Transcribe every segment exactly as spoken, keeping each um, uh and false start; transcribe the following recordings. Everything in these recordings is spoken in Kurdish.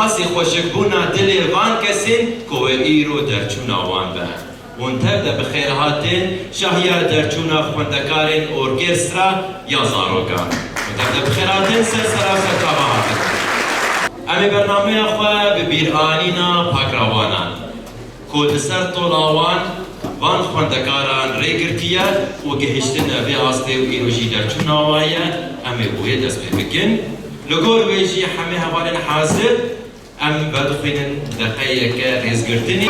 Qasî xweşikbûna dilê van kesên ku wê îro derçûna wan be. Hûn tev de bi xêr hatin şahiya derçûna xwendekarên orkestra ya zarokan. Hûn tev de bi xêr hatin ser sera ser çava hatin. Em ê bernameya xwe bi bîranîna pakrawanan ku li ser tola wan, van xwendekaran rê girtiye û gihiştine vê astê û îro jî derçûna wa ye, em ê bi wê dest pê bikin. Li gor wê jî hemê hevalên hazir, em vedixwînin deqeyeke rêzgirtinê.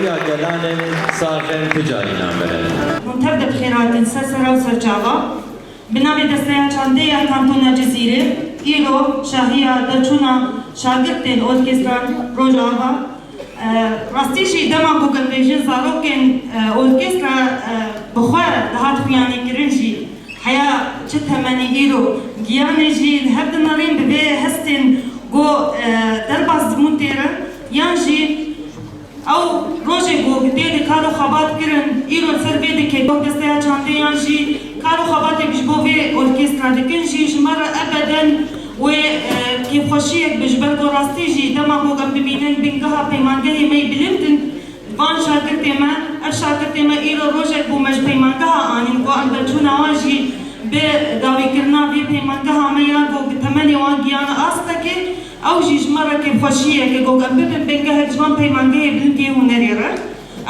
Ya gelanên saxên tu carî name. Hûn tev de bi xêr hatin ser sera û ser çava. Bi navê Desteya Çandê ya Kantona Cizîrê, îro şahiya derçûna şagirtên orkestran Rojava. E, rastî jî dema ku em bêjin zarokên, e, orkestra, e, bi xwe dihat xuyanî kirin jî, heya çi temenî îro giyanê jî li hev dinerên bi vê hestên ku, e, derbas dibûn têrin, yan jî ew rojê ku bi tê de kar û xebat kirin, îro li ser vê dikê. Desteya Çandê yan jî kar û xebatê ku ji bo vê orkestra dikin jî ji me re ebeden wê, e, kêfxweşiyek be, ji ber ku rastî jî dema ku em bibînin bingeha peymangehê me yê bilind in, van şagirtê me, ev şagirtê me îro rojek bû me ji peymangeha anîn ku em derçûna wan jî bi dawîkirina vê peymangeha me ya ku bi temenê wan giyane astekê, ew jî ji me re kêfxweşiyek e ku em bibin bingehek ji van peymangehê bilind yê hunerê re.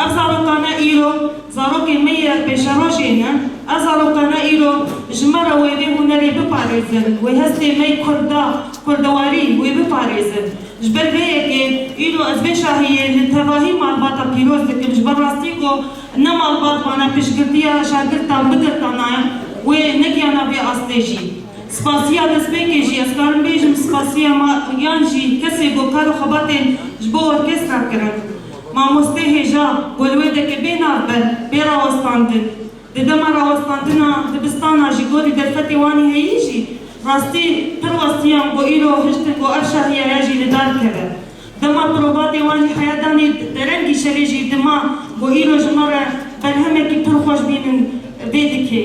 Ev zarokane îro zarokên me yê pêşerojê ne. Ev zarokane îro ji me re wê vê hunerê biparêzin, wê hestê me yê kurda, kurdewarî wê biparêzin. Ji ber vê yekê îro ez vê şahiyê li tevahî malbata pîroz dikim. Ji ber rastî ku ne malbat vana piştgirtiya şagirtan bigirtana, wê negiyana vê astê jî. Spasiya destpêkê jî ez karim bêjim, spasiya ma yan jî kesê ku kar û xebatên ji bo orkestra kirin. Mamostê hêja ku li wê deke bê navber, bê rawestandin. Di dema rawestandina dibistana ji gorî derfetê wan ê heyî jî rastî pir westiyan ku îro hiştin ku ev şahiyeya jî li dar keve. Dema provatê wan jî heya danê derengî şevê jî dima ku îro ji me re berhemekî pir xweş bînin vê dikê.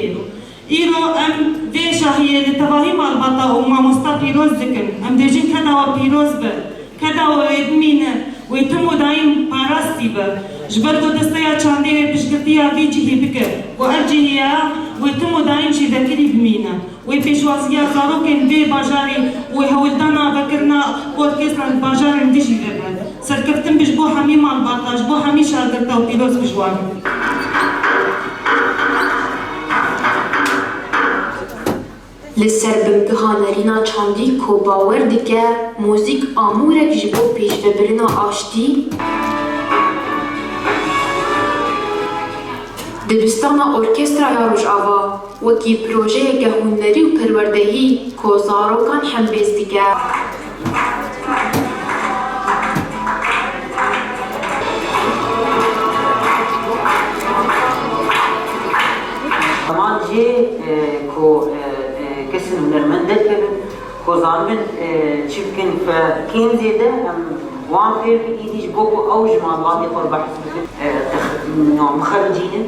Îro em vê şahiyê li tevahî malbata û mamosta pîroz dikin. Em dêjin keda we pîroz be. Keda we wê bimîne, wê tim û daîm parastî be. Ji ber ku Desteya Çandê wê piştgirtiya vî cihî bike, ku ev cihî ya wê tim û daîm jî vekirî bimîne. Wê pêşwaziya zarokên vê bajarê û wê hewldana vekirina orkestra li bajarên dijî ve be. Serkeftin be ji bo hemî malbata, ji bo hemî şagirta û pîroz be ji wan. Li ser bingeha Nerîna Çandî ku bawer dike muzîk amûrek ji bo pêşvebirina aştî, Dibistana Orkestra ya Rojava wekî projeyeke hunerî û perwerdehî ku zarokan hembêz dike. Heman jî, e, ku, e, e, kesên hunermend derkevin, ku zanibin, e, çi bikin, fe-, kêm zêde em wan fêr bikin, îdî ji bo ku ew ji malbatê xwe re behs bikin, e, tex-, no, mixericînin.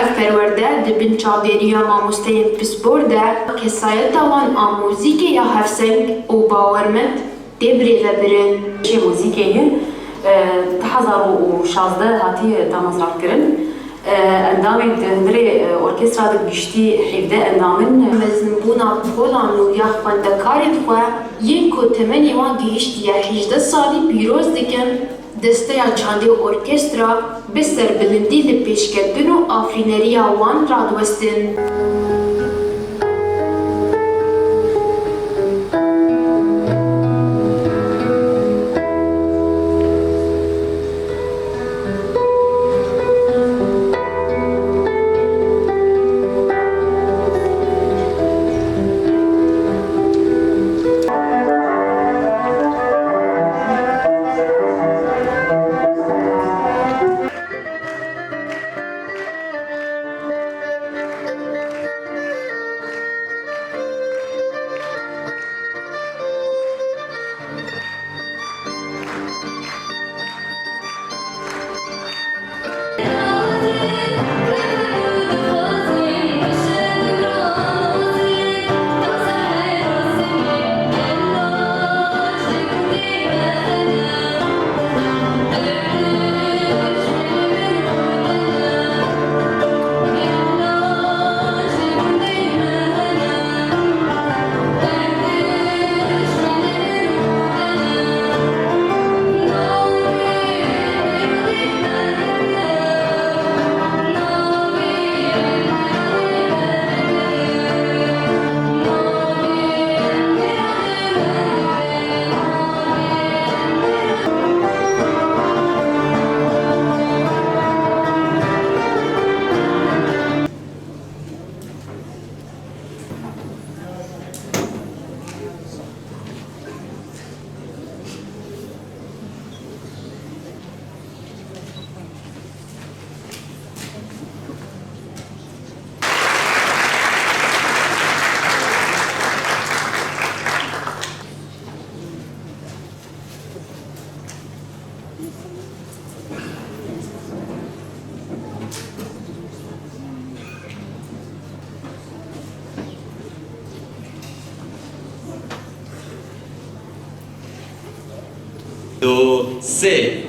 Ev perwerde di bin çavdêriya mamosteyên pispor de kesayeta wan a muzîkê ya hevseng û bawermend tê birêvebirin. Çê muzîkê ye, e, du hezar û şazdeh hatiye damasazkirin. E, endamên di hundirê, e, orkestra de giştî hevdeh endam in. Mezinbûna polan û ya xwendekarên xwe yên ku temenê wan gihiştiye hejdeh salî pîroz dikin. Desteya Çandê û Orkestra bi serbilindî li pêşketin û afirîneriya wan radiwestin. Do, sê.